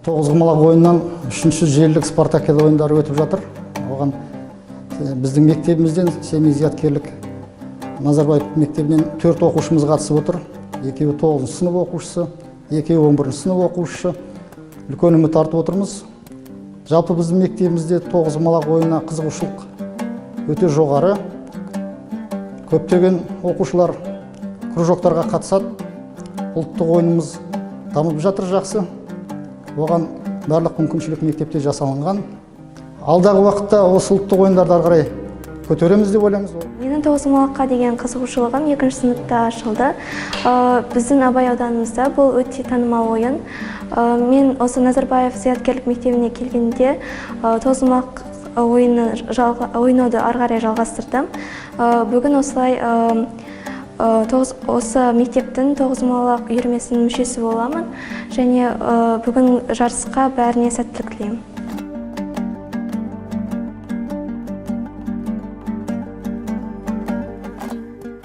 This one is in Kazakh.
Тоғызқұмалақ ойыннан үшінші желілік спартакиада ойындары өтіп жатыр. Оған біздің мектебімізден, Семей зияткерлік Назарбаев мектебінен төрт оқушымыз қатысып отыр. Екеуі тоғызыншы сынып оқушысы, екеуі 11-сынып оқушысы. Үлкен үміт артып отырмыз. Жалпы, біздің мектебімізде тоғызқұмалақ ойынына қызығушылық өте жоғары. Көптеген оқушылар кружоктарға қатысады. Ұлттық ойынымыз дамып жатыр жақсы. Оған барлық мүмкіншілік мектепте жасалынған. Алдағы уақытта осы ұлттық ойындарды ары қарай көтереміз деп ойлаймыз. Менің тоғызқұмалаққа деген қызығушылығым екінші сыныпта ашылды. Біздің Абай ауданымызда бұл өте танымал ойын. Мен осы Назарбаев зияткерлік мектебіне келгенде тоғызқұмалақ ойыны ойнауды ары қарай жалғастырдым. Бүгін осылай осы мектептің тоғызқұмалақ үйірмесінің мүшесі боламын және бүгін жарысқа бәріне сәттілік тілеймін.